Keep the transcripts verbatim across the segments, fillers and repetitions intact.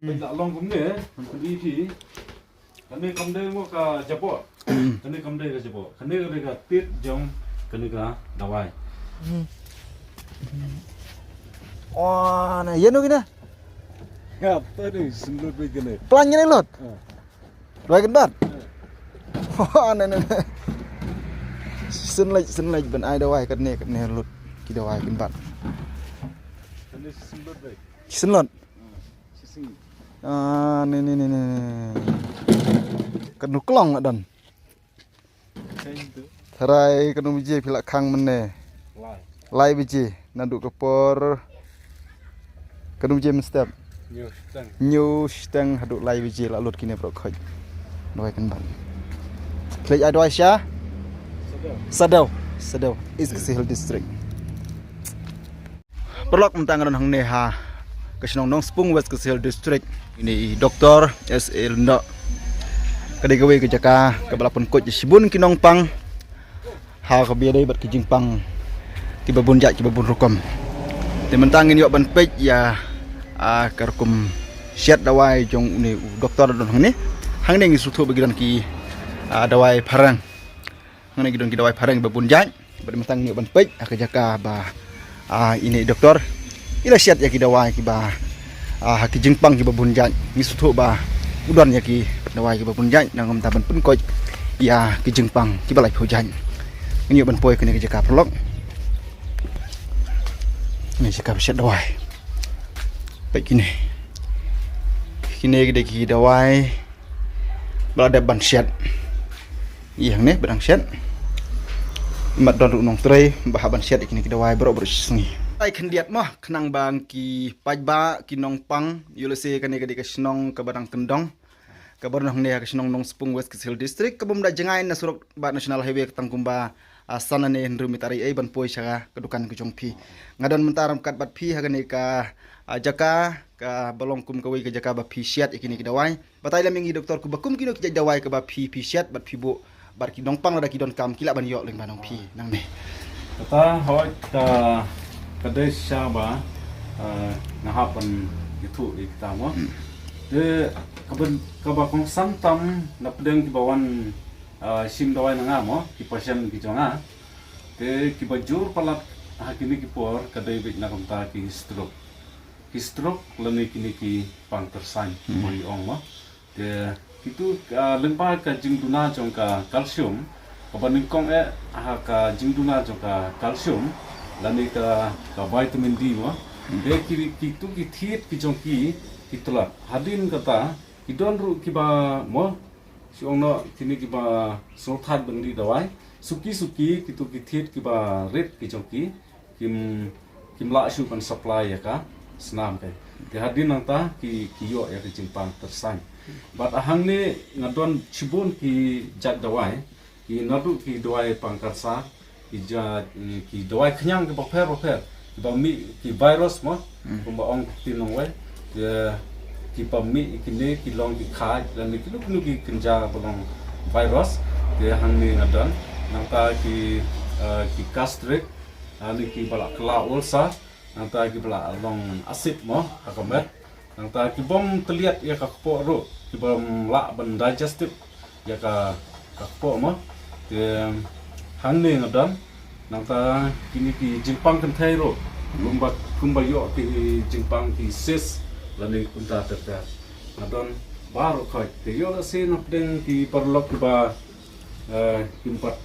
Peit la long kumne, ngan pyni phi. Kane kam dei mo ka jaboh. Kane kam dei ka jaboh. Kane ka dei ka tied jong kane ka dawai. Wah, na ïa no kine. Ya, tadi sendut begini. Plan kine lut. Dawai kynbat. Wah, na na na. Syn leit, syn leit ban ai dawai katne, katne lut. Ki dawai kynbat. Kane sendut dei. Syn lut. Ah, ne ne ne ne. Kanu klong la don. Tharai kanu biji phi la khang mynne. Lai biji naduh ka por. Kanu biji mynstep. Nyu shteng haduh lai biji la lut kine bro khoj. Dawai kynbat. Khlej ai dawai sha Saddew. Saddew. East Khasi Hills District. Paralok, mynta nga don hangne ha ka shnong Nongspung, West Khasi Hills District. Ine i Doktor S A Lyngdoh. Ka dei kawei ka jaka kaba la pynkhuid ïa shibun ki nongpang ha kaba ïadei bad ki jingpang kiba bun jait kiba bun rukom. Te mynta ngin ïoh ban peit ïa, ah, ka rukom shet dawai jong une u doktor don hangne. Hangne ngi sngewthuh ba ki don ki, ah, dawai phareng. Hangne ki don ki dawai phareng ba bun jait. Bad mynta ngi ïoh ban peit ha ka jaka ba, ah, ine i doktor i la shet ïa ki dawai kiba, ah, ha ki jingpang kiba bun jait. Ngi sngewthuh ba u don ïa ki dawai kiba bun jait, nangta ban pynkhuid ïa ki jingpang kiba laiphew jait. Ngi ïoh ban poi kane ka jaka paralok. Kane jaka ba shet dawai. Peit kine. Kine ki dei ki dawai ba la dep ban shet. Ïa hangne ba dang shet. Mat don ruh nongtrei ba hap ban shet ïa kine ki dawai baroh baroh shi sngi. Ai khyndiat mo khnang ba ki paidbah ki nongpang, ïoh lehse kane ka dei ka shnong kaba dang kyndong. Kaba don hangne ha ka shnong Nongspung, West Khasi Hills District, kaba ym da jngai na surok bad National Highway, ka tang kumba, ah, san ne hynriew mitar ei ei ban poi sha ka dukan ka jong phi. Nga don mynta ryngkat bad phi ha kane ka, ah, jaka kaba long kum kawei ka jaka ba phi shet ïa kine ki dawai. Batai lem ïa ngi doktor, kumba kum kino ki jait dawai kaba phi, phi shet bad phi buh bad ki nongpang lada ki donkam ki lah ban ïoh lyngba jong phi nangne. Kata hoi ka, ka dei shisha ba, eh, nga hap ban ïathuh ïa kita mo. Hmm. Te kaba, kaba kongsan tam na pdeng kiba wan, eh, shim dawai na nga mo, ki patient ki jong nga. Te kiba jur palat ha kine ki por ka dei beit na ka bynta ki stroke. Ki stroke lane kine ki pang tyrsain, hmm, mo ï ong mo. Te kitu, ah, lyngba ka jingduna jong ka calcium, kaba nyngkong eh ha ka jingduna jong ka calcium lane ka, ka vitamin D mo. Hmm. Te ki, kitu ki thied ki jong ki, ki tlot. Hadien kata ki don ruh kiba mo, shu ong noh, kine kiba sngewthuh ban dih dawai. Suki suki kitu ki thied kiba rit ki jong ki kim, kim lah shuh ban supply ïa ka snam te. Te hadien nangta ki, ki ïoh ïa ka jingpang tyrsain. Bad hangne nga don shibun ki jait dawai, ki naduh ki dawai pang cancer, ki jait, ki dawai khñiang kiba pher ba pher, kiba mih ki virus mo, hmm, kumba ong ktien nongwei, ki, kiba mih kine ki long ki khaid lane kino kino ki kynja ba long virus, te hangne nga don. Nangta ki, eh, ki gastric, lane kiba la kylla ulcer, nangta kiba la long acid mo ha ka met. Nangta ki bym tylliat ïa ka kpoh ruh, ki bym lah ban digestive ïa ka, ka kpoh mo. Te hangne nga don. Nangta kine ki jingpang kynthei ruh, kumba, kumba ïoh ki jingpang ki cyst lane kumta ter ter. Nga don baroh khoit. Te ïoh lehse na pdeng ki paralok kiba, eh, kim pat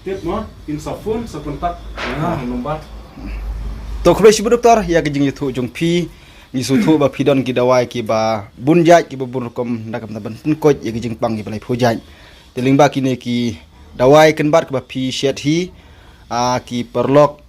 tip mo, kin sa phone, sa contact. Ah, number. To khublei shibun doktor ïa ka jingïathuh jong phi. Ngi sngewthuh ba phi don ki dawai kiba bun jait kiba bun rukom na ka bynta ban pynkhuid ïa ki jingpang kiba laiphew jait. Te lyngba kine ki dawai kynbat kiba phi shet hi, ah, ki paralok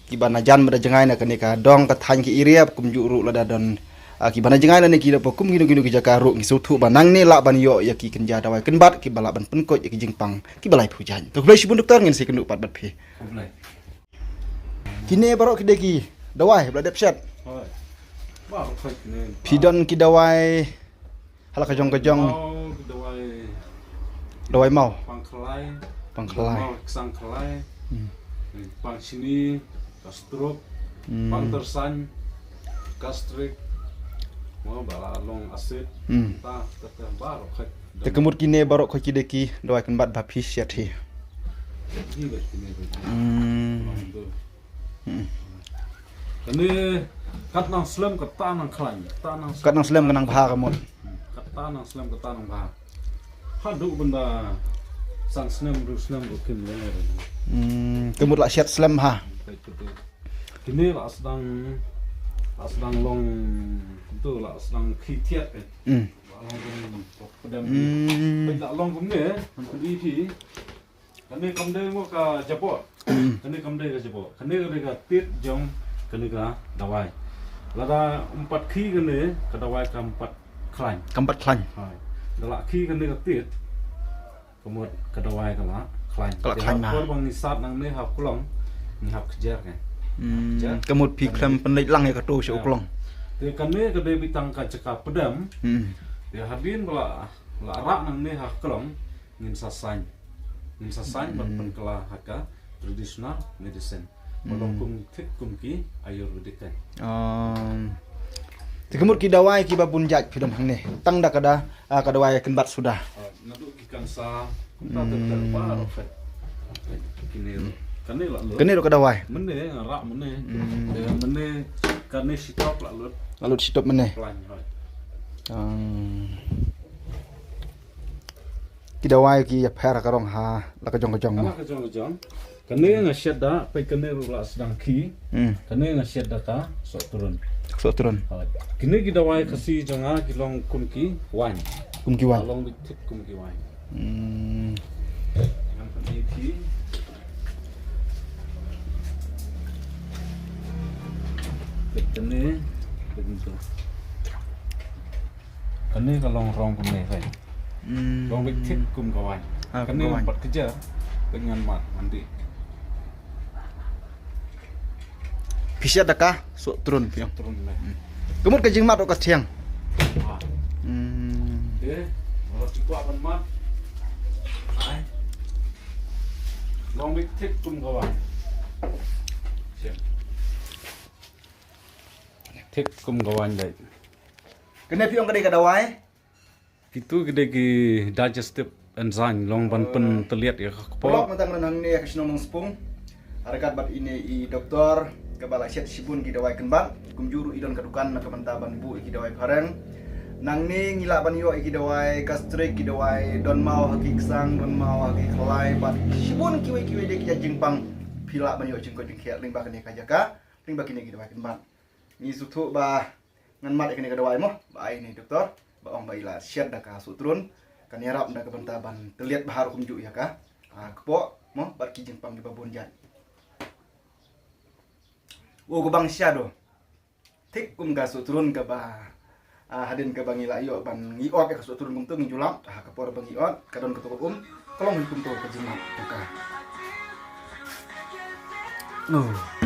kiba na jan bad na jngai na kane ka dong ka thaiñ ka area, kumjuh ruh lada don, ah, kiba na jngai lane ki dei ba kum kino kino ki jaka ruh, ngi sngewthuh ba nangne lah ban ïoh ïa ki kynja dawai kynbat kiba lah ban pynkhuid ïa ki jingpang kiba laiphew jait. To khublei shibun doktor, ngin sa ïakynduh pat bad phi. Khublei. Kine baroh ki dei ki dawai ba la dep shet. Hooid. Baroh khoit kine. Phi don ki dawai ha la ka jong ka jong. Maw, ki dawai. Dawai maw. Pang khlai. Pang khlai. Maw, ksang khlai. Hmm. Pang shini, ka stroke, hmm, pang tyrsain, gastric, Mo ba la long acid. Hmm. Ta ta ta baroh khoit. Te ka mut kine baroh khoit ki dei ki dawai kynbat ba phi shet hi. Ki ba kine ba. Hmm. Hmm. Kane kat nang slem, kat ta nang khlaiñ, kat ta nang slem. Kat nang slem ka nang bha ka mut. Hmm. Kat ta nang slem, kat ta nang bha. Haduh ban da san snem, hynriew snem ruh kim leh. Hmm. Ka mut la shet slem ha. Kine la sdang, la sdang long, tu la sdang khih thiat eh. Hmm. La long kum pdem. Hmm. Peit la long kumne, han phi. Kane kam dei mo ka jabok. Hmm. Kane kam dei ka jabok. Kane ka dei ka tied jong kane ka dawai. Lada ym pat khih kane ka dawai kam pat khlaiñ. Kam pat khlaiñ. Hai. Da la khih kane ka tied. Ka mut ka dawai ka la khlaiñ. Ka la khlaiñ. Te ha por ba ngi sat nangne ha klong, ngi hap kjer ka. Hmm, kjer. Ka mut phi khlem pynleit lang ïa kato sha u klong. Te kane ka dei beit tang ka jaka pdem. Hmm. Te hadien ba la, la rah nangne ha klong, ngin sa saiñ. Ngin sa saiñ ban pynkylla ha ka traditional medicine. Ba long kum thik kum ki Ayurvedic kan. Um, te ka mut ki dawai kiba bun jait phi don hangne. Tang da ka da, ah, ka dawai kynbat suda. Ah, naduh ki cancer, ta ta ta baroh phi. Kine ruh. Kane la lut. Kane ruh ka dawai. Mynne, rah mynne. Hmm. Eh, mynne kane shitop la lut. La lut shitop mynne. Khlaiñ, hoi. Um. Ki dawai ki ïapher ka rong ha la ka jong ka jong mo. La ka jong ka jong. Kane nga shet da, peit kane ruh la sdang khih. Hmm. Kane nga shet da ka sohtrun. Sohtrun. Ha. Kine ki dawai Khasi jong nga ki long kum ki waiñ. Kum ki waiñ. Ka long beit thik kum ki waiñ. Hmm. Ngan pynïaid khih. Peit kane, peit kane. Kane ka long rong kumne kai. Hmm. Long beit thik kum ka waiñ. Ah, kum ka waiñ. Kane pat ka ja, peit ngan mad, ngan dih. Phi shet da ka sohtrun phi ong. Sohtrun ne. Hmm. Ka mut ka jingmad ruh ka thiang. Ah. Hmm. Te, ora ki kwah ban mad. Ai. Long beit thik kum ka waiñ. Thik kum ka waiñ dei. Kane phi ong ka dei ka dawai? Kitu ki dei ki digestive enzyme long ban pyntylliat ïa ka kpoh. Paralok, mynta ngi don hangne ha ka shnong Nongspung. Ryngkat bad ine i doktor kaba la shet shibun ki dawai kynbat. Kumjuh ruh i don ka dukan na ka bynta ban buh ïa ki dawai phareng. Nangne ngi lah ban ïoh ïa ki dawai gastric, ki dawai don maw ha ki ksang, don maw ha ki khlai bad shibun kiwei kiwei de ki jait jingpang. Phi lah ban ïoh jingkoit jingkhiah lyngba kane ka jaka, lyngba kine ki dawai kynbat. Ngi sngewthuh ba ngan mad ïa kane ka dawai mo, ba ai ine i doktor ba ong ba i la shet da ka sohtrun, kan ïarap na ka bynta ban tylliat bha ruh kumjuh ïa ka, ah, kpoh mo, bad ki jingpang kiba bun jait. O, ka bang sha do. Thik kum ka sohtrun kaba, ah, hadien kaba ngi la ïoh ban ngi ot ïa ka sohtrun kumto ngi ju lap, ha ka por ba ngi ot ka don kato ka um, ka long hi kumto ka jingmad ka. Oh.